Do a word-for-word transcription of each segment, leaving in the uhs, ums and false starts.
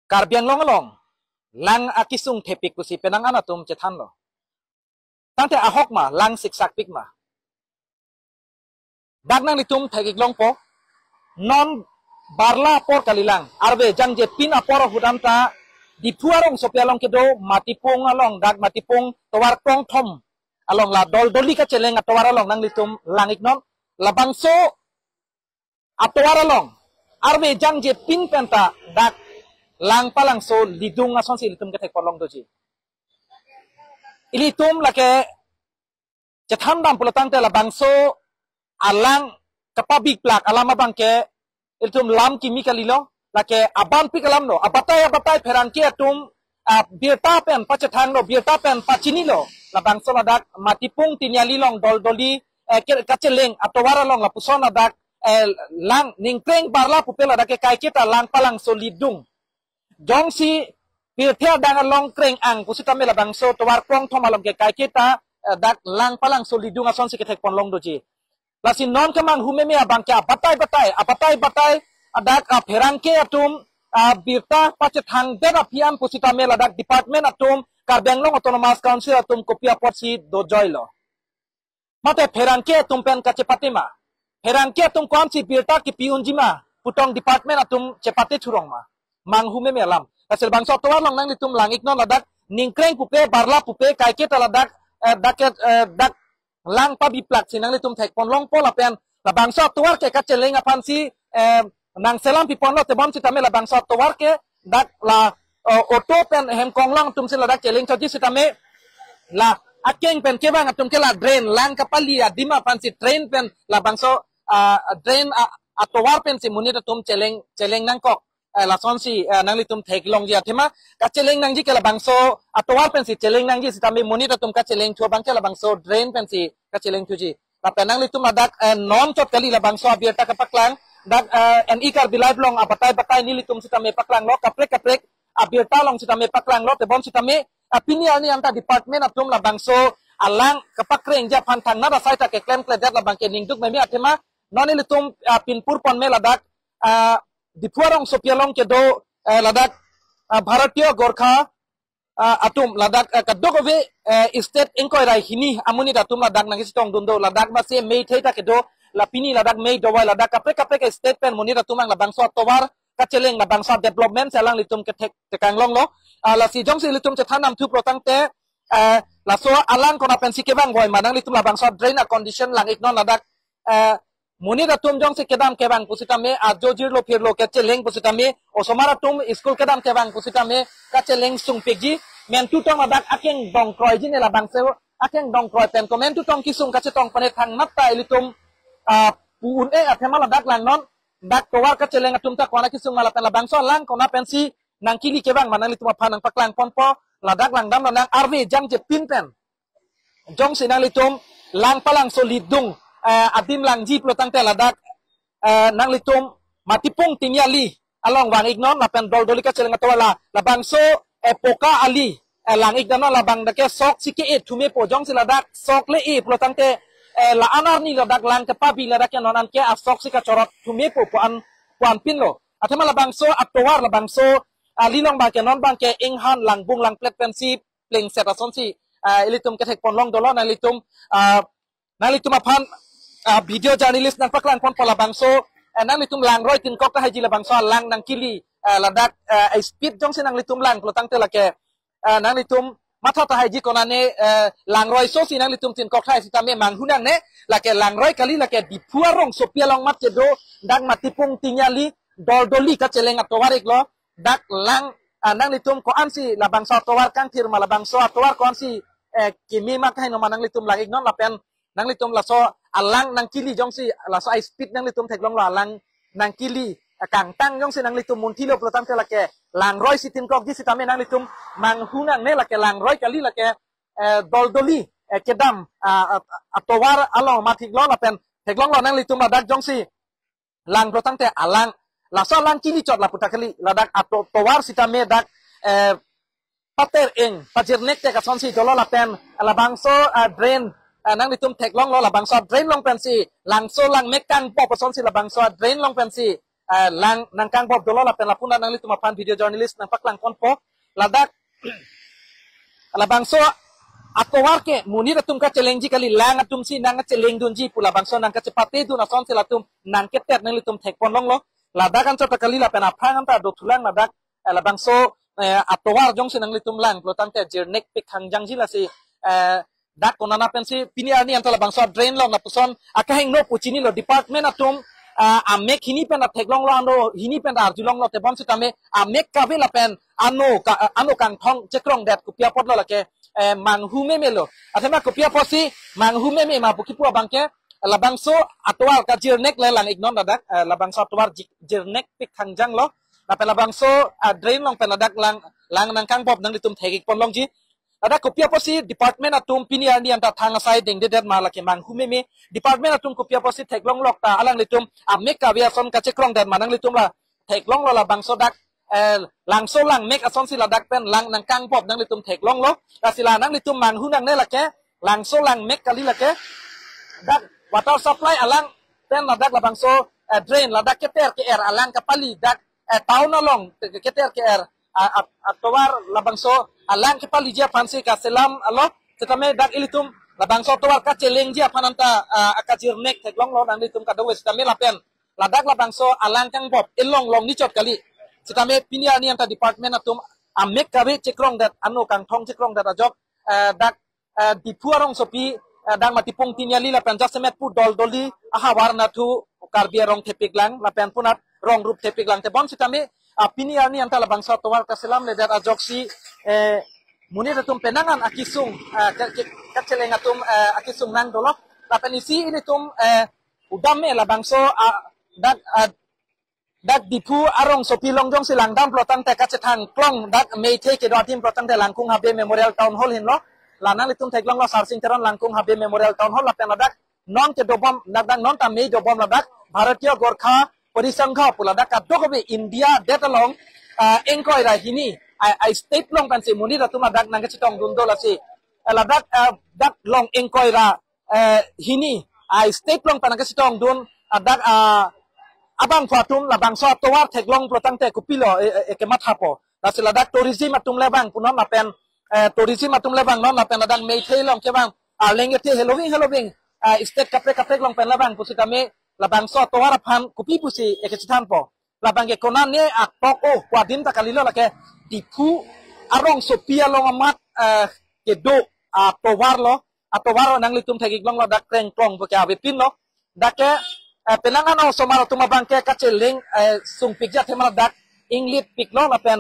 Karbi Anglong along lang akesung thepik pusi penang an atum chethanlo. Tangte ahok ma, lang siksakpik ma? Dak nanglitum thek-ik longpo. Non barla apor kalilang. Arve jangjepin apor ahut anta Diphu arongsopi along kedo Matipung along, dak Matipung tovar krongthom along la Doldoli kacheleng atovar along nanglitum lang-iknon. Labangso atovar along arve jangjepin penta dak lang palangso lidung asonsi ilitum kethek ponlong doji. Ilitum lake chethandam pulotangte labangso alang kapabiplak alam abangke ilitum lam kimi kalilo, lake abanpik alamlo, abatai abatai pherangke atum, ah, birta pen pachethanglo, birta pen pachinilo. Labangso ladak Matipung Tiniali along Doldoli, eh, ke-, kacheleng atovar along lapuson ladak, eh, lang ningkreng barla pupe ladak ke kaiketa lang palangso lidung. Jongsi pirthe adang along kreng-ang pusitame labangso tovar krongthom along ke kaiketa, eh, dak lang palangso lidung asonsi kethek ponlong doji. Lasi non kemanghu meme abangke abatai batai, abatai batai, adak, ah, pherangke atum, ah, birta pachethangdet aphi an pusitame ladak department atum, Karbi Anglong Autonomous Council atum kopi apotsi dojoilo. Mate pherangke atum pen kachepate ma? Pherangke atum ko-ansi birta kipi unji ma putong department atum chepate thurong ma? Manghu meme alam. Lasi labangso atovar along nanglitum lang-iknon, ladak ningkreng pupe, barla pupe, kaiketa ladak, eh, dak, eh, dak lang pabiplak si nanglitum thek ponlongpo lapen labangso atovar ke kacheleng aphansi, eh, nangselam piponlo, tebon sitame labangso atovar ke dak la, eh, auto pen hem konglong atumsi ladak cheleng choji sitame la akeng pen kevang atum ke la drain, lang kapali adim aphansi drain pen labangso, ah, drain, ah, atovar pensi monit atum cheleng, cheleng nangkok. Eh, lasonsi, eh, nanglitum theklongji athema, kacheleng nangji ke labangso atovar pensi cheleng nangji sitame monit atum kacheleng thu abangke labangso drain pensi kacheleng thuji. Lapen nanglitum ladak, eh, non chot kali labangso abirta kapaklang, dak, eh, N E Karbi Live along abatai batai nelitum sitame paklanglo, kaprek kaprek abirta along sitame paklanglo, tebon sitame, ah, pini arni anta department atum labangso alang kapakrengji aphan thangnat asai ta keklemkledet labangke ningduk meme athema, non ilitum, ah, pinpur ponme ladak, ah, Diphu arongsopi along kedo, eh, ladak, ah, Bharatiya Gorkha, ah, atum ladak, eh, kadokave, eh, state ingkoi ra hini amonit atum ladak nangkachetongdun do, ladak masi mei thei ta kedo, la pini ladak mei dovai, ladak kaprek kaprek state pen monit atum ang labangso atovar kacheleng, labangso development si alanglitum kethek tekang longlo. Ah, lasi jongsi ilitum chethandam thu pulotangte, eh, laso alang kona pensi kevang voi ma, nanglitum labangso drain a condition lang-iknon, ladak, eh, monit atum jongsi kedam kevang pusitame, ajo jirlo phirlo kacheleng pusitame, osomar atum school kedam kevang pusitame kacheleng sungpikji. Mentu tong ladak akeng dongkroiji ne, labangso akeng dongkroi pen ko mentu tong kesung kachetong pane thangnat ta ilitum, ah, pu un-e athema ladak langnon, dak tovar kacheleng atum ta kona kesung ma lapen labangso alang kona pensi nangkili kevang ma, nanglitum aphan nangpaklang ponpo, ladak langdamlo, nang arve jangjepin pen jongsi nanglitum lang palangso lidung, eh, adim langji pulotangte ladak, eh, nanglitum Matipung Tiniali along vang-iknon lapen Doldoli kacheleng atovar la, labangso, eh, poka ali, eh, lang-iknon, labang dak ke sok si ke-e thumepo, jongsi ladak sok le-e pulotangte, eh, la-an arni ladak lang kepabi ladak ke non an ke asok si kachorot thumepo pu an, pu an pinlo. Athema labangso atovar, labangso ali along abangke non abangke inghan langbung langplet pensi plengset asonsi, ah, ilitum kethek ponlong dolo, nanglitum, ah, nanglitum aphan, ah, video journalist nangpaklang ponpo labangso, eh, nanglitum langroi tinkok tahaiji labangso alang nangkili, ah, ladak, ah, speed jongsi nanglitum lang pulotangte lake, ah, nanglitum matha tahaiji konane, eh, langroi sosi nanglitum tinkok tahai sitame manghu nangne, lake langroi kali, lake Diphu arongsopi along mat kedo, dak Matipung Tiniali Doldoli kacheleng atovar iklo, dak lang, ah, nanglitum ko-ansi labangso atovar kangthir ma, labangso atovar ko-ansi, eh, kimi ma kaheno ma, nanglitum lang-iknon lapen nanglitum laso alang nangkili jongsi, laso a speed nanglitum theklonglo, alang nangkili, eh, kangtang jongsi nanglitum munthilo pulotangte lake langroi si tinkokji sitame nanglitum manghu nangne, lake langroi kali, lake, eh, Doldoli, eh, kedam, ah, ah, atovar along mat iklo lapen theklonglo nanglitum ladak jongsi lang pulotangte alang, laso alang kili chot lapu ta kali, ladak ato-, tovar sitame dak, eh, pater eng, pajirnek te kasonsi dolo lapen labangso, ah, drain, ah, nanglitum theklonglo, labangso drain along pensi, langso lang mekang po kasonsi labangso drain along pensi, eh, lang nangkangbop dolo lapen lapu nanglitum aphan video journalist nangpaklang ponpo. Ladak labangso atovar ke monit atum kachelengji kali, lang atum si nangchelengdunji pu labangso nangkachepatedun asonsi latum nangketet nanglitum thekponlonglo. Ladak anchot ta kali lapen aphrang anta dothulang ladak, eh, labangso, eh, atovar jongsi nanglitum lang pulo tangte jirnek pik hangjangji lasi, eh, dak konana pensi pini arni anta labangso drain along lapuson akahingno pu chinilo department atum, ah, amek hini pen ta theklonglo, ano hini pen ta arjulonglo, tebon sitame amek kave lapen ano ka, ano kangthong chekrongdet kopi apotlo lake, eh, manghu memelo. Athema kopi apotsi manghu meme ma pu kipu abangke labangso atovar kajirnek le lang-iknon ladak, eh, labangso atovar ji-, jirnek pik hangjanglo. Lapen labangso, ah, drain along pen ladak lang, lang nangkangbop nanglitum thek-ikponlongji. Ladak kopi apotsi department atum pini arni anta thang asai dengdedet ma lake manghu meme. Department atum kopi apotsi theklonglok ta alanglitum amek kave ason kachekrongdet ma nanglitum la theklonglo labangso dak, eh, langso langmek asonsi ladak pen lang nangkangbop nanglitum theklonglo. Lasi la nanglitum manghu nangne lake, langso langmek kali lake. Dak water supply alang pen ladak labangso, eh, drain ladak keter ke-er alang kapali dak, eh, town along ke-, keter ke-er, ah, at-, atovar labangso alang kapaliji aphansi kaselamlo. Sitame dak ilitum labangso atovar kachelengji aphan anta, ah, akajirnek theklonglo nanglitum kadokave sitame lapen ladak labangso alang kangbop ilong long nichot kali. Sitame pini arni anta department atum amek kave chekrongdet, ano kangthong chekrongdet ajok, eh, dak, eh, Diphu arongsopi, eh, dak Matipung Tiniali lapen jasemet pu Doldoli ahavar nathu Karbi arong thepiklang lapen punat rong rup thepiklang, tebon sitame, ah, pini arni anta labangso atovar kaselamledet ajoksi, eh, monit atum penang an akisung, eh, ke, ke, kacheleng atum, eh, akisung nangdolo. Lapen isi ilitum, eh, udam me labangso, ah, dak, ah, dak Diphu arongsopi along jongsi langdam pulo tangte kachethang klong dak Meitei kedo adim pulo tangte Langkung Habe Memorial Town Hall henlo. La nanglitum theklonglo Sarsing Teron Langkung Habe Memorial Town Hall lapen ladak non kedobom ladak non ta mei dobom ladak Bharatiya Gorkha Parisangha pu ladak kadokave India det along, ah, ingkoi ra hini, ah, ah, state along pensi monit atum ladak nangkachetongdun do lasi. Eh, ladak, ah, dak long ingkoi ra, eh, hini, ah, state along pen nangkachetongdun, ah, dak, ah, abangphu atum labangso atovar theklong pulo tangte kopilo, eh, eh, eh, kemathapo. Lasi ladak tourism atum le vang punon lapen, eh, tourism atum le vang non lapen ladak Meitei along kevang, ah, leng ete heloving heloving, ah, state kaprek kaprek along pen le vang pusitame labangso atovar aphan kopi pusi ekechethanpo. Labang ke konane aktok o kwadin ta kalilo lake Diphu arongsopi along amat, eh, kedo atovar lo, atovar nanglitum thek-iklonglo dak Krengklong pu ke avepinlo. Dak ke, eh, penang ano osomar atum abang ke kacheleng, eh, sungpikji athema dak inglitpiklo lapen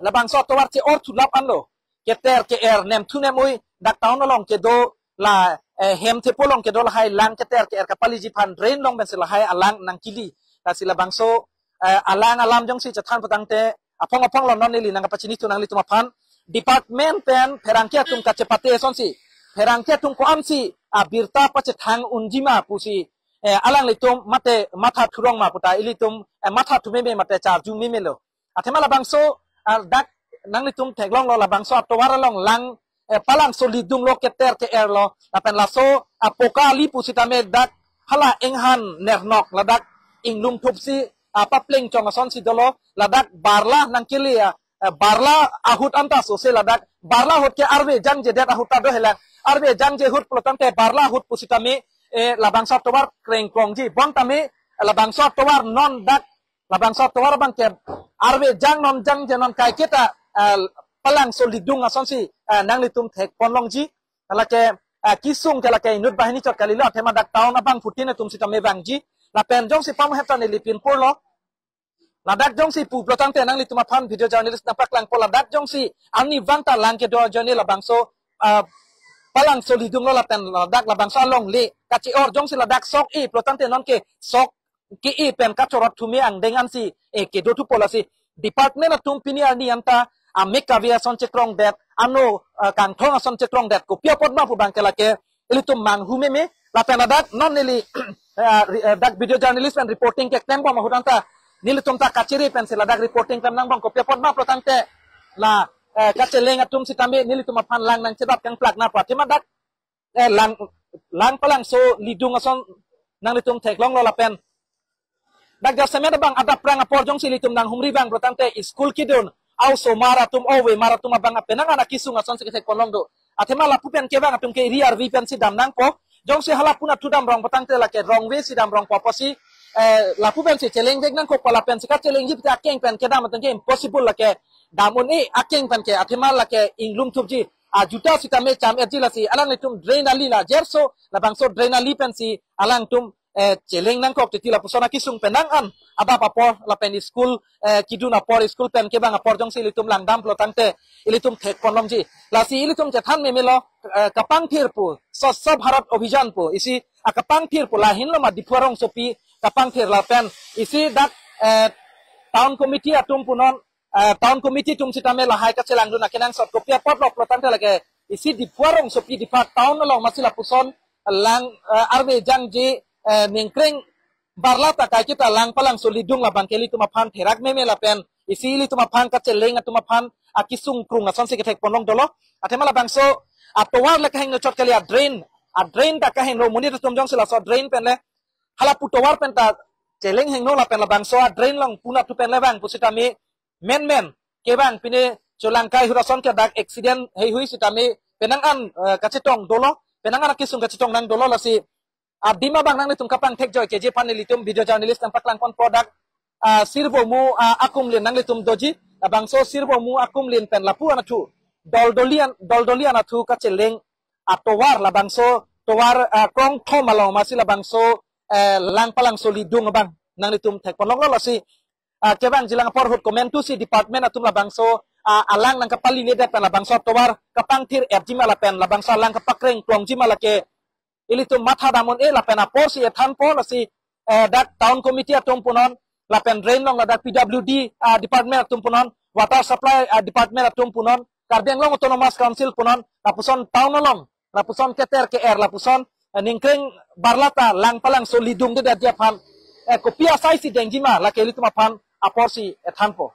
labangso atovar che-or thulap anlo. Keter ke-er nemthu nemui dak town along kedo la, eh, hem thepo along kedo lahai lang keter ke-er kapaliji aphan drain along pensi lahai alang nangkili. Lasi labangso, eh, alang alam jongsi chethan pu tangte aphong aphong lo non neli nangkapachinithu nanglitum aphan. Department pen pherangke atum kachepate asonsi, pherangke atum ko-ansi abirta pachethang unji ma pusi, eh, alanglitum mate matha thurong ma puta ilitum, eh, matha thu meme mate charju memelo. Athema labangso, ah, dak nanglitum theklonglo labangso atovar along lang, eh, palangso lidunglo keter ke-erlo. Lapen laso, ah, poka ali pusitame dak hala inghan nernok ladak inglum thupsi, ah, papleng chong asonsi dolo. Ladak barla nangkele, ah, eh, barla ahut anta sose ladak barla ahut ke arve jangjedet ahut ta do helang. Arve jangje ahut pulo tangte barla ahut pusitame, eh, labangso atovar Krengklongji. Bontame labangso atovar non dak labangso atovar abang ke arve jang non jangje non kaiketa, eh, palangso lidung asonsi, eh, nanglitum thekponlongji. Lake, eh, kisung ke lake inut banghini chot kalilo athema dak town abangphutin atum sitame vangji. Lapen jongsi pamuhet ta neli pinpurlo. Ladak jongsi pu pulo tangte nanglitum aphan video journalist nangpaklangpo ladak jongsi arnivang ta lang kedo ajoine labangso, ah, palangso lidunglo lapen ladak labangso alongle kache-or jongsi ladak sok e pulo tangte non ke sok ke-e pen kachorot thume angdeng ansi, eh, kedo thupo lasi department atum pini arni anta amek kave ason chekrongdet, ano, ah, kangthong ason chekrongdet kopi apot ma pu abang ke lake ilitum manghu meme. Lapen ladak non neli, eh, ri-, eh, dak video journalist pen reporting keklembom ahut anta nelitum ta kachere pensi ladak reporting klem nangbom kopi apot ma pulo tangte la, eh, kacheleng atum sitame nelitum aphan lang nangchedap kangplak nangpo athema dak, eh, lang, lang palangso lidung ason nanglitum theklonglo lapen Dak jasemet abang adap prang apor jongsi ilitum nanghumri abang pulotangte school kidun, a-osomar atum, ove mar atum abang penang an akisung asonsi kethek ponlong do. Athema lapu pen kevang atum ke ri arvi pensi dam nangpo. Jongsi halapu nathu dam rong pulotangte lake wrong way si dam rongpo apotsi, eh, lapu pensi cheleng vek nangkokpo, lapensi kachelengji pute akeng pen kedam atum ke impossible, lake dam un-e akeng pen ke, athema lake inglum thupji. Ajuta sitame cham-etji lasi alanglitum drain ali la jerso, labangso drain ali pensi alangtum, eh, cheleng nangkok titi lapuson akisung penang an adap apor lapen school, eh, kidun apor, school pen kevang apor jongsi ilitum langdam pulotangte ilitum thek ponlongji. Lasi ilitum chethan memelo, eh, kapangthir pu, Swachh Bharat Abhiyan pu, isi, ah, kapangthir pu lahenlo ma Diphu arongsopi kapangthir lapen isi dak, eh, town committee atum punon, eh, town committee atum sitame lahai kachelangdun akenangsot kopi apotlo pulotangte lake isi Diphu arongsopi, Diphu town along masi lapuson lang, eh, arve jangji, eh, ningkreng barlata kaiketa Langpalangso Lidung labang ke ilitum aphan therak meme lapen isi ilitum aphan kacheleng atum aphan akisung krung asonsi kethek ponlong dolo. Athema labangso atovar le kahingno chot kali, a-drain, a-drain ta kahingno, monit atum jongsi laso drain pen le halapu tovar pen ta cheleng hingno lapen labangso a-drain along puna tu pen le vang pusitame menmen kevang pine cholangkai ahut ason ke dak accident heihui sitame penang an, eh, kachetong dolo, penang an akisung kachetong nang dolo. Lasi adim abang nanglitum kapangthek joike ji aphan ilitum video journalist nangpaklang ponpo. Dak, ah, Sirvomu, ah, akumlin nanglitum doji, labangso Sirvomu akumlin pen lapu anatthu, Doldoli an, Doldoli anatthu kacheleng atovar, labangso tovar, ah, krongthom along masi labangso, eh, Langpalangso Lidung abang nanglitum thek ponlonglo. Lasi, ah, kevangji lang apor ahut komantusi department atum labangso, ah, alang nangkapaliledet pen labangso atovar kapangthir-etji ma lapen labangso alang kapakreng klongji ma lake ilitum matha dam un-e lapen aporsi ethanpo. Lasi, eh, dak town committee atum punon lapen drain along ladak P W D, ah, department atum punon, water supply, ah, department atum punon, Karbi Anglong Autonomous Council punon, lapuson town along lapuson keter ke-er, lapuson, eh, ningkreng barlata Langpalangso Lidung dedetji aphan, eh, kopi asaisi dengji ma lake ilitum aphan aporsi ethanpo.